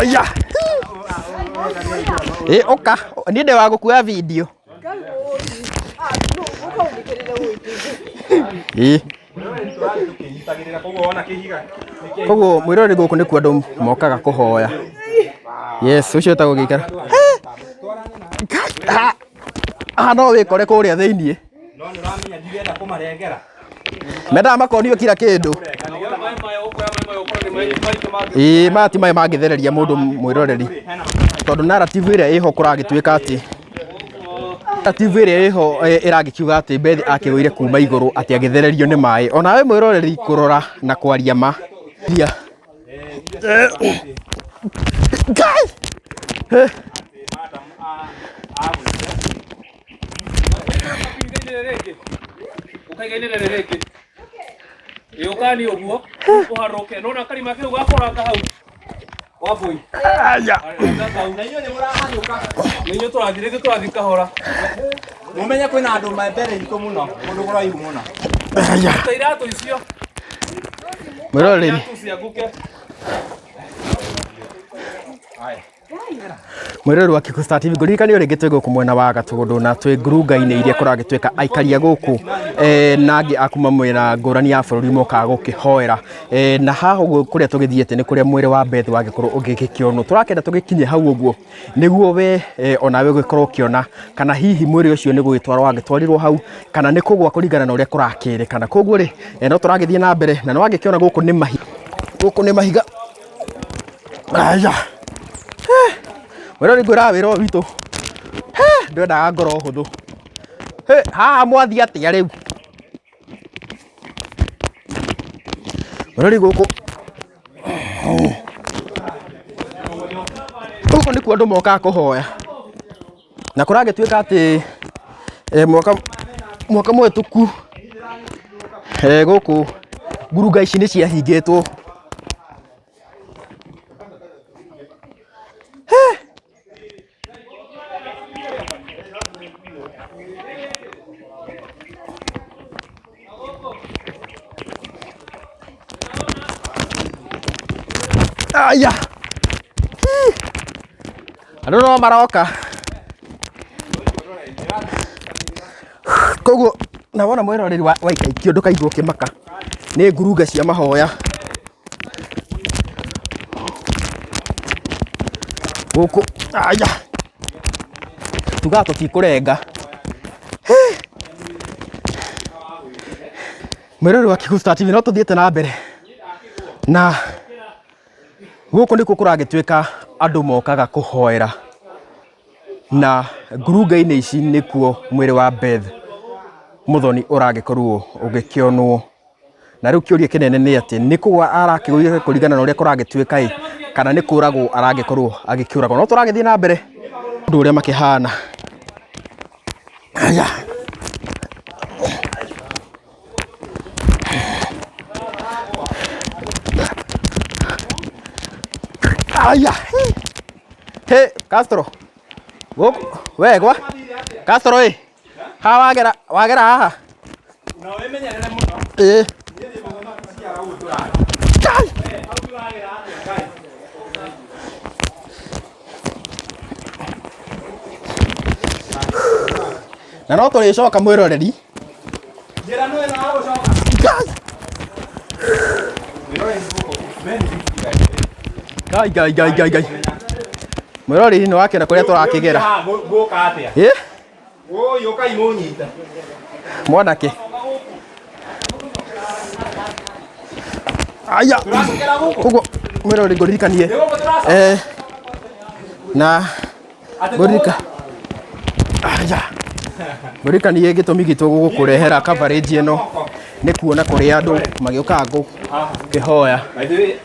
Aya. Ĩ ũka niĩ ndĩ wa gũkuoya video. Ĩĩ. Koguo mwĩroreri gũkũ nĩkuo andũ mokaga kũhoya. Yes, ũcio wĩtagwo gĩikaro. Haha no wĩkore kũrĩa thĩiniĩ. Mendaga makonio kila kĩndũ. Ĩĩ maya ti maĩ mangĩthereria mũndũ mwĩroreri. Tondũ narrative ĩrĩa ĩho kũragĩtuĩka atĩ narrative ĩrĩa ĩho ĩragĩkiuga atĩ Beth akĩgũire kuma igũrũ atĩ agĩthererio nĩ maĩ. Onawe mwĩroreri kũrora na kwaria ma. Ria. Ngai! Ũkani ũguo ũharũke nona karima kau gakũranga hau Wambũi. Aya. Na inyuĩ nĩ mũrahanyũka. Na inyuĩ tũrathiĩ rĩngĩ tũrathiĩ kahora. Mũmenye kwĩna andũ me mbere itũ mũno, kũndũ kũraihu mũno. Aya. Ta iratũ icio. Mwĩroreri. Iratũ cianguke. Mwĩroreri wa Kikuyu Star TV ngũririkanie rĩngĩ twĩ gũkũ mwena wa Gatũndũ na twĩ ngurunga-inĩ iria kũragĩtuĩka aikaria gũkũ na angĩ a kuma mwena ngũrani ya bũrũri mokaga gũkĩhoera na haha ũguo kũrĩa tũgĩthiĩte nĩ kũrĩa mwĩrĩ wa Beth wagĩkorwo ũgĩgĩkĩonwo. Tũrakĩenda tũgĩkinye hau ũguo nĩguo we onawe ũgĩkorwo ũkĩona kana hihi mwĩrĩ ũcio nĩ gũgĩtwarwo wagĩtwarirwo hau kana nĩ kũgwa kũringana na ũrĩa kũrakĩrĩkana. Koguo rĩ no tũragĩthiĩ na mbere na nĩ wagĩkĩona gũkũ nĩ mahiga, gũkũ nĩ mahiga. Aya. Mwĩrori ngwĩraga wĩra ũyũ witũ ndwendaga ngoro hũthũ. Haha mwathiĩ atĩa rĩu? Mwĩrori gũkũ gũkũ nĩkuo andũ mokaga kũhoya na kũragĩtuĩka atĩ mwaka mũhĩtũku gũkũ ngurunga ici nĩ ciahingĩtwo. Aya. Andũ no maroka. Koguo na wona mwĩroreri waikaikio ndũkaigua ũkĩmaka nĩ ngurunga cia mahoya. Gũkũ aya tugaga tũtikũrenga. Mwĩroreri wa Kikuyu Star TV no tũthiĩte na mbere na gũkũ nĩkuo kũragĩtuĩka andũ mokaga kũhoera na ngurunga-inĩ ici nĩkuo mwĩrĩ wa Beth Muthoni ũragĩkorwo ũgĩkĩonwo. Na rĩu kĩũria kĩnene nĩ atĩ nĩ kũgwa arakĩgũire kũringana na ũrĩa kũragĩtuĩka ĩ kana nĩ kũragwo aragĩkorwo agĩkĩũragwo. No tũragĩthiĩ na mbere ũndũ ũrĩa makĩhana. Aya. Aya. He, Castro. Gũkũ we gwa. Castro ĩ. Ha wagera wagera haha. Na wĩmenyerere mũno. Ĩ. Na no tũrĩcoka mwĩroreri. Njĩra nũ ĩno ya gũcoka. Ngai ngai ngai ngai ngai. Mwĩroreri nĩ wakĩona kũrĩa tũrakĩgera. Haha ngũka atĩa? Ĩ? Woi, ũkai mũnyite. Mwanake. Aya. Tũracokera gũkũ. Koguo mwĩroreri ngũririkanie. Nĩ gũkũ tũracoka. Eh, na ngũririka aya ngũririkanie gĩtũmi gitũ gũkũrehera coverage ĩno nĩ kuona kũrĩa andũ magĩũkaga gũkĩhoya. By the way,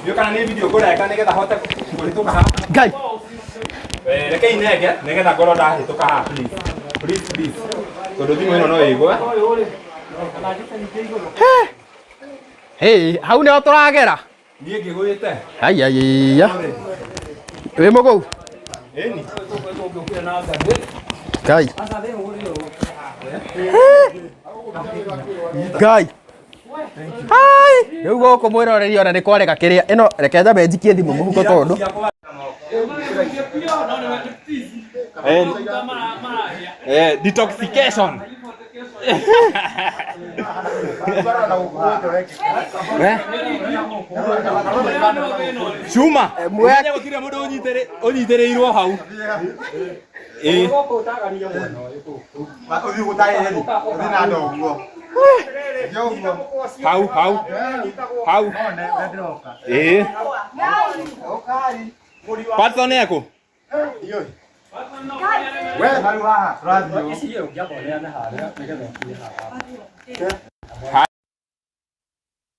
ndiũĩ kana nĩ video ngũreka nĩgetha hote kũhĩtũka haha. Ngai. Eh, reke inenge nĩgetha ngorwo ndahĩtũka haha please. Please, please. Tondũ thimũ ĩno no ĩgwe. Hey, hau nĩho tũragera. Niĩ ngĩgwĩte. Aiaiya. Wĩ mũgũu? Ĩni. Ngai. Ngai. Hai, rĩu gũkũ mwĩroreri ona nĩ kwarega kĩrĩa ĩno reke nyambe njikie thimũ mũhuko tondũ Eh, detoxification. Eh? Cuma. Mũmenye gũtirĩ mũndũ ũnyitĩrĩirwo hau. Ĩĩ. Hau hau. Hau. Ĩĩ. Patson ekũ?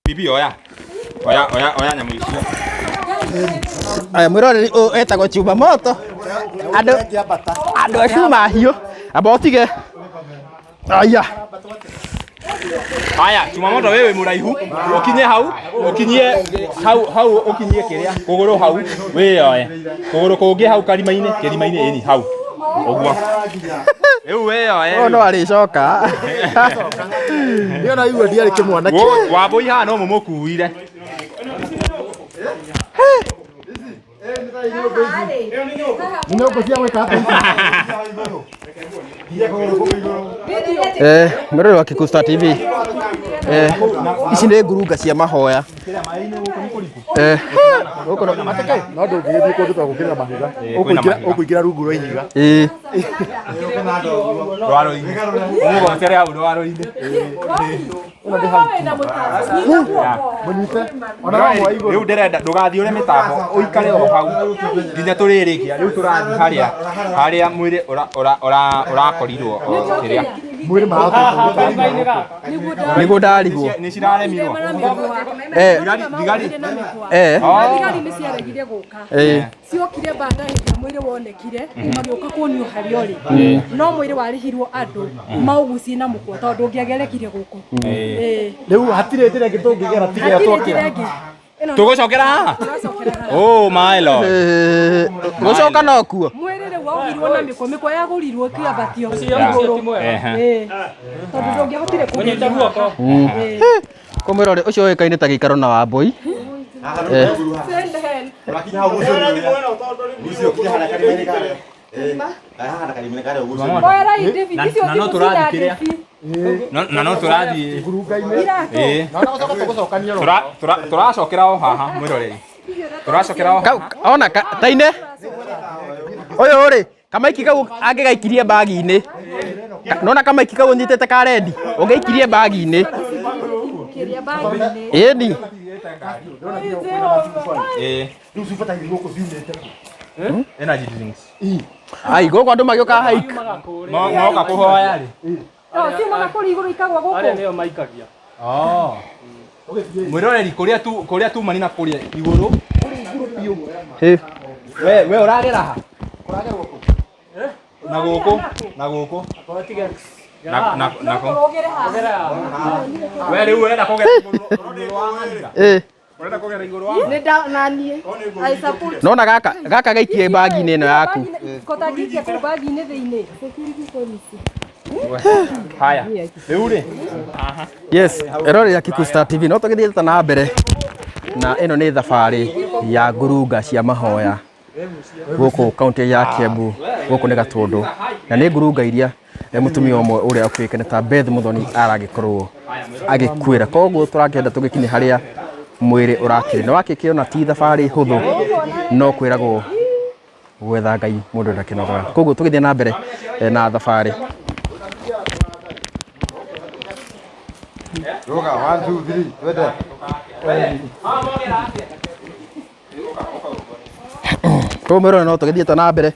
Bibi oya. Oya oya oya nyamũ icio. Aya mwĩroreri ũyũ etagwo Chuma Moto. Andũ andũ a cuma hiũ. Amba ũtige. Aya. Haya, Chuma Moto wewe mũraihu, ũkinye hau, ũkinyie hau hau ũkinyie kĩrĩa, kũgũrũ hau, wĩyoe. Kũgũrũ kũngĩ hau karima-inĩ, kĩrima-inĩ ĩni hau. Ũguo. Rĩu wĩyoe. Ũyũ no arĩcoka. Niĩ ona igua ndiarĩ kĩmwana Wambũi Wambũi haha no mũmũkuire. Nyũngũ cia gwĩka atĩa? Eh, mwĩroreri wa Kikuyu Star TV. Eh, ici nĩ ngurunga cia mahoya. Eh, gũkũ no No ndũngĩgĩthiĩ kũndũ ta gũkĩrĩra mahiga. Ũkũingĩra rungu rwa ihiga. Ĩĩ. Rwaro-inĩ. Ũmũgocere hau rwaro-inĩ. Mũnyite. Ona no mwa igũrũ. Rĩu ndĩrenda ndũgathiũre mĩtambo ũikare o hau nginya tũrĩrĩkia. Rĩu tũrathiĩ harĩa harĩa mwĩrĩ ũrakorirwo o kĩrĩa. Mwĩrĩ Nĩguo ndarigwo. Nĩ ciraremirwo. Eh, Thigari. eh. Thigari nĩ ciaregire gũka. Eh. Ciokire banda hĩndĩ ĩrĩa mwĩrĩ wonekire magĩũka kuonio harĩa ũrĩ no mwĩrĩ warĩhirwo andũ maũgucie na mũkwa tondũ ũngĩagerekire gũkũ. Ĩĩ. Rĩu hatirĩ njĩra ĩngĩ tũngĩgera tiga ĩrĩa Hatirĩ twakĩra. njĩra ĩngĩ. Ĩno Tũgũcokera haha? tũracokera haha. Oh my lord. Gũcoka no kuo. Mwĩrĩ rĩu waohirwo na mĩkwa, mĩkwa yagũrirwo ĩkĩambatio igũrũ. Ehe. Ĩĩ. Tondũ ndũngĩahotire kũgeria haha. Ĩĩ. Kũ mwĩroreri ũcio ũĩkaine ta gĩikaro na Wambũi. Oerai ndĩbi, icio Na no thimũ tũrathiĩ cina kĩrĩa? ndĩbi. Na no tũrathiĩ. Iratũ. Ĩĩ. Na ona gũcoka tũgũcokania ro. Tũracokera o haha mwĩroreri. Tũracokera o Kau ona taine. Ũyũ rĩ, kamaiki kau angĩgaikirie bagi-inĩ. Nona kamaiki kau ũnyitĩte ka rendi, ũngĩikirie bagi-inĩ. Kĩrĩa bagi-inĩ. Ĩni. Ĩĩ. Rĩu cibataire gũkũ ciumĩte. Energy drinks. Ai gũkũ andũ magĩũka hike. Moka kũhoya rĩ. No, ciumaga kũrĩa igũrũ ikagwa gũkũ. Oh. Mwĩroreri kũrĩa tu kũrĩa tumani na kũrĩa igũrũ. Ĩ. We we ũragera ha? Na gũkũ na gũkũ na na nako. We rĩu ũrenda kũgera igũrũ wa ng'ania? Ĩ. Ũrenda kũgera igũrũ wa Nĩ nda naniĩ. I support. Nona gaka gaka gaikie bagi-inĩ ĩno yaku. Kotangikia kũu bagi-inĩ thĩinĩ. Haya. Rĩu rĩ. Yes, eroreri a Kikuyu Star TV no tũgĩthiĩte na mbere na ĩno nĩ thabarĩ ya ngurunga cia mahoya gũkũ kaunti ya Kiambu, gũkũ nĩ Gatũndũ, na nĩ ngurunga iria mũtumia ũmwe ũrĩa ũkĩũĩkaine ta Beth Muthoni aragĩkorwo agĩkuĩra. Koguo tũrakĩenda tũgĩkinye harĩa mwĩrĩ ũrakĩrĩ. Nĩ wakĩkĩona ti thabarĩ hũthũ, no kwĩragwo gwetha Ngai mũndũ ndakĩnogaga. Koguo tũgĩthiĩ na mbere na thabarĩ. Ruga, 1 2 3, twende. Koguo mwĩrore no tũgĩthiĩte na mbere.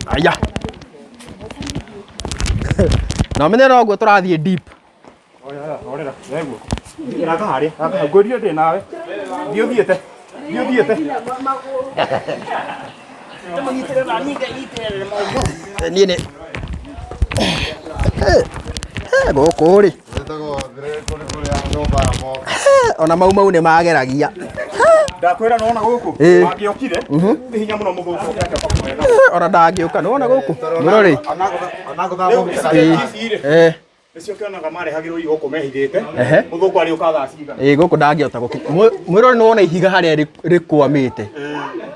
Aya. Na ũmenye noguo tũrathiĩ deep. Orera, weguo. Raka harĩa, raka hau. Ngwĩrire ndĩ nawe. Thiĩ ũthiĩte. Thiĩ ũthiĩte. Niĩ nĩ gũkũ rĩ Wĩtagwo kũrĩ kũrĩa nyũmba ya moko. Ona mau mau nĩ mageragia. Ndakwĩra nona gũkũ. Ĩ. Angĩokire, nĩ hinya mũno mũthũngũ ũngĩakĩoka kũmwetha. Ona ndangĩũka nĩ wona gũkũ mwĩrore. Rĩu ici rĩ, Eh, nĩcio ũkĩonaga marehagĩrwo irio gũkũ mehithĩte. Ehe. Mũthũngũ arĩũka thaa cigana. Ĩ gũkũ ndangĩhota gũkinya. Mwĩrore nĩ wona ihiga harĩa rĩkwamĩte.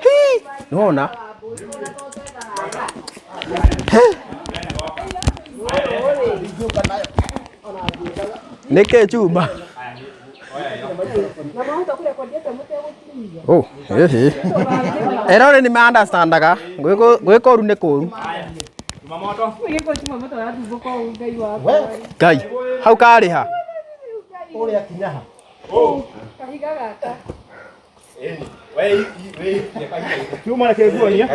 Hi, nĩ wona. Nĩkĩ chuma? Oh, ĩhĩ. Erore nĩ ma understandaga gwĩka ũru nĩ kũru. Gĩko Jumamoto ũrathumbũka ũũ Ngai wakwa. Ngai, hau karĩ ha? Kahiga gaka. Chuma reke nguonie.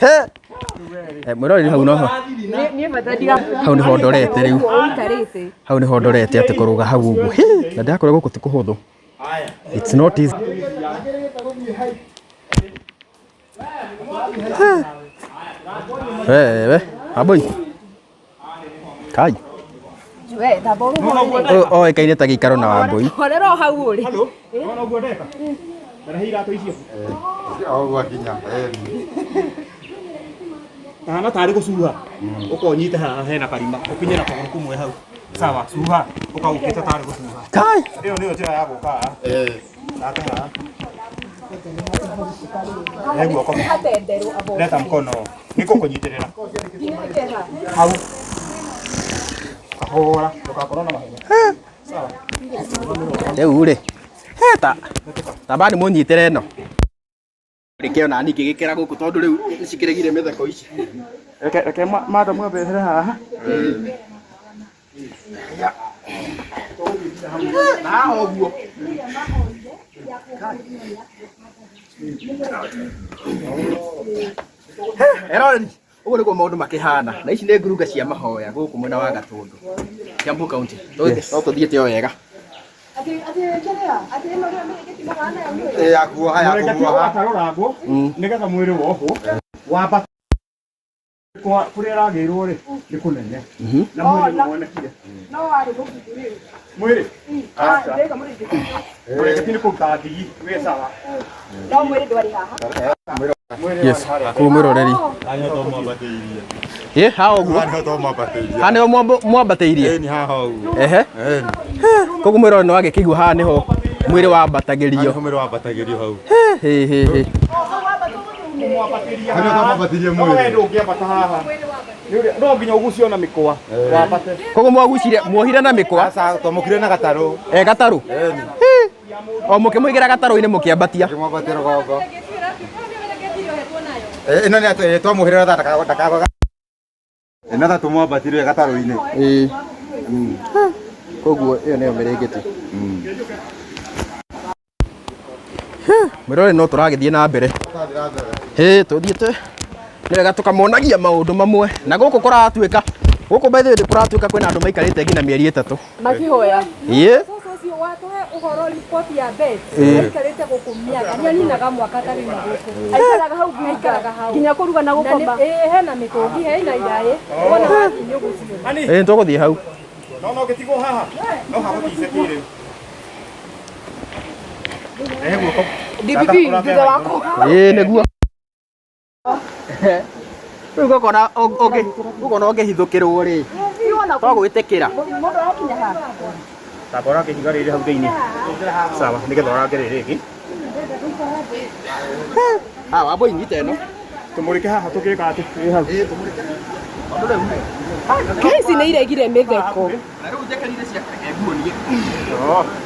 He. Mwĩroreri hau noho. Niĩ bata ndiga. Hau nĩho ndorete rĩu. Ũikarĩte. Hau nĩho ndorete atĩ kũrũga hau ũguo. Hi, na ndakora gũkũ ti kũhũthũ. It's not easy. Wewe, aboi. Kai. We, thamba ũrũgame. Oĩkaine ta gĩikaro na Wambui. Horera o hau ũrĩ. Nona ũguo ndeka? Ndarehe iratũ icio. Ũguo akinya. Tahana tarĩ gũcuha. Ũkonyite haha hena karima. Ũkinye na kũgũrũ kũmwe hau. Sawa, cuha. Ũkaũkĩte tarĩ gũcuha. Kai. Ĩyo nĩyo njĩra ya gũka haha. Nake haha. He guoko. Hatenderwo abo. Leta mkono. Nĩngũkũnyitĩrĩra. Hau. Kahora. Ndũgakorwo na mahenya. Sawa. Rĩu rĩ. He ta. Tamba nĩ mũnyitĩre ĩno. Reke ona niĩ ngĩgĩkĩra gũkũ tondũ rĩu nĩcikĩregire mĩtheko ici. Reke reke madam abehere haha. Na haha ũguo. Eroreri, ũguo nĩguo maũndũ makĩhana. Na ici nĩ ngurunga cia mahoya gũkũ mwena wa Gatũndũ, Kiambu County. No tũthiĩte o wega. Atĩ atĩ kĩrĩa? Atĩ ĩno nĩyo mĩrĩngĩti mahana yo nĩyo. Ya kuoha ya Mũrengeti kuoha. ũgatarũrangwo nĩgetha mwĩrĩ wohwo wambate kũrĩa ĩragĩirwo rĩ nĩ kũnene na mwĩrĩ nĩwonekire. No warĩ mũbuthu rĩu. Mwĩrĩ Ah, ndĩka mũrĩngĩti. mũrengeti nĩ kũruta ndigi wĩ sawa. No mwĩrĩ ndwarĩ haha. Yes, kũu mwĩroreri. Ĩ, haha ũguo. Haha nĩho twamwambatĩirie. Haha nĩho mwambatĩirie. Ĩni haha ũguo. Ehe. Koguo mwĩroreri nĩ wagĩkĩigua haha nĩho mwĩrĩ wambatagĩrio. Nĩho mwĩrĩ wambatagĩrio hau. Hĩ hĩ hĩ. Kũmwambatĩria Haha nĩho twamwambatĩirie No we mwĩrĩ. ndũngĩambata haha. Nĩ ũrĩa- No nginya ũgucio na mĩkwa wambate. Koguo mwagucire muohire na mĩkwa. Aca twamũkire na gatarũ. E gatarũ. Hĩ. O mũkĩmũigĩra gatarũ-inĩ mũkĩambatia. Kĩmwambatia rũgongo. Ĩno nĩ atĩ twamũhĩrĩra tha ndakagwa. Ĩno tha tũmwambatirie gatarũ-inĩ. Ĩĩ. Koguo ĩyo nĩyo mĩrĩngĩti. Mwĩrore no tũragĩthiĩ na mbere. Hĩ, tũthiĩte nĩ wega tũkamonagia maũndũ mamwe na gũkũ kũratuĩka gũkũ by the way kũratuĩka kwĩna andũ maikarĩte nginya mĩeri 3 Makĩhoya. Ĩĩ. Cũcũ ũcio Watũhe ũhoro ripoti ya Beth Ĩĩ. aikarĩte gũkũ mĩaka nĩaninaga mwaka atarĩ na gũkũ. Aikaraga hau Aikaraga hau. nginya kũruga na Na gũkoma. ĩĩ hena mĩtũngi hena iraĩ wona wathiĩ nĩ ũgũciona. Ĩĩ tũgũthiĩ hau. No no gĩtigwo haha. No hagũtice kĩrĩu. Rehe guoko. DPP thutha waku. Ĩĩ nĩguo. Rĩu ngũkona ũngĩ ũkona ũngĩhithũkĩrwo rĩ to gwĩtĩkĩra. Mũndũ arakinya ha? Tamba ũrange ihiga rĩrĩ hau thĩinĩ. Sawa, nĩgetha ũrange rĩrĩ rĩngĩ. Ah, wambo inyite ĩno. Tũmũrĩke haha tũgĩka atĩ ĩ hau. Ĩĩ tũmũrĩke. Tondũ rĩu rĩ. Ngai ici nĩ iregire mĩtheko. Na rĩu njĩkĩrire cia reke nguonie.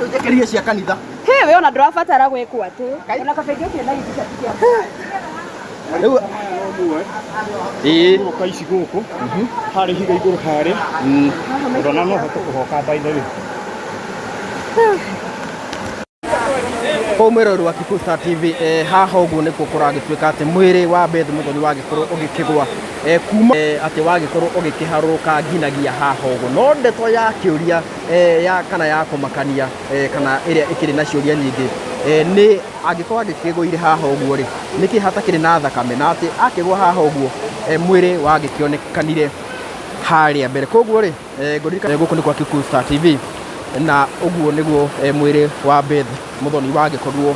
Rĩu njĩkĩrire cia kanitha. Hĩ we ona ndũrabatara gwĩkwo atĩ. Ona kabenge ũkĩrĩ na gĩtĩ kĩa. Rĩu ĩĩ Gũka ici gũkũ. Harĩ ihiga igũrũ harĩa. Ũrona no hote kũhoka by the way. Kũu mwĩrori wa Kikuyu Star TV, haha ũguo nĩkuo kũragĩtuĩka atĩ mwĩrĩ wa Beth Muthoni wagĩkorwo ũgĩkĩgwa, kuma atĩ wagĩkorwo ũgĩkĩharũrũka nginagia haha ũguo. No ndeto ya kĩũria, ya kana ya kũmakania, kana ĩrĩa ĩkĩrĩ na ciũria nyingĩ, nĩ angĩkorwo agĩkĩgũire haha ũguo rĩ, nĩkĩ hatakĩrĩ na thakame, na atĩ akĩgwa haha ũguo, mwĩrĩ wagĩkĩonekanire harĩa mbere. Koguo rĩ, ngũririkana gũkũ nĩ kwa Kikuyu Star TV, na ũguo nĩguo mwĩrĩ wa Beth Muthoni wagĩkorwo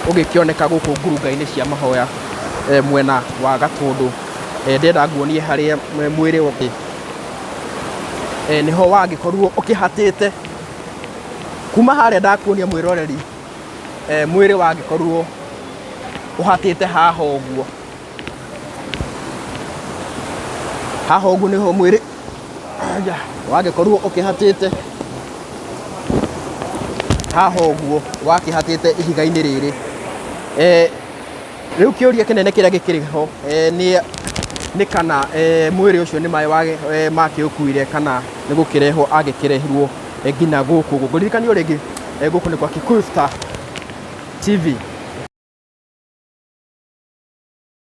ũgĩkĩoneka gũkũ ngurunga-inĩ cia mahoya, mwena wa Gatũndũ. Ndĩrenda nguonie harĩa mwĩrĩ nĩho wagĩkorwo ũkĩhatĩte kuma harĩa ndakuonia mwĩroreri, mwĩrĩ wagĩkorwo ũhatĩte haha ũguo. Haha ũguo nĩho mwĩrĩ wagĩkorwo ũkĩhatĩte haha ũguo wakĩhatĩte ihiga-inĩ rĩrĩ. Rĩu kĩũria kĩnene kĩrĩa gĩkĩrĩ ho, nĩ kana mwĩrĩ ũcio nĩ maĩ makĩũkuire kana nĩ gũkĩrehwo agĩkĩrehirwo nginya gũkũ. Ngũririkanio rĩngĩ, gũkũ nĩ kwa Kikuyu Star TV.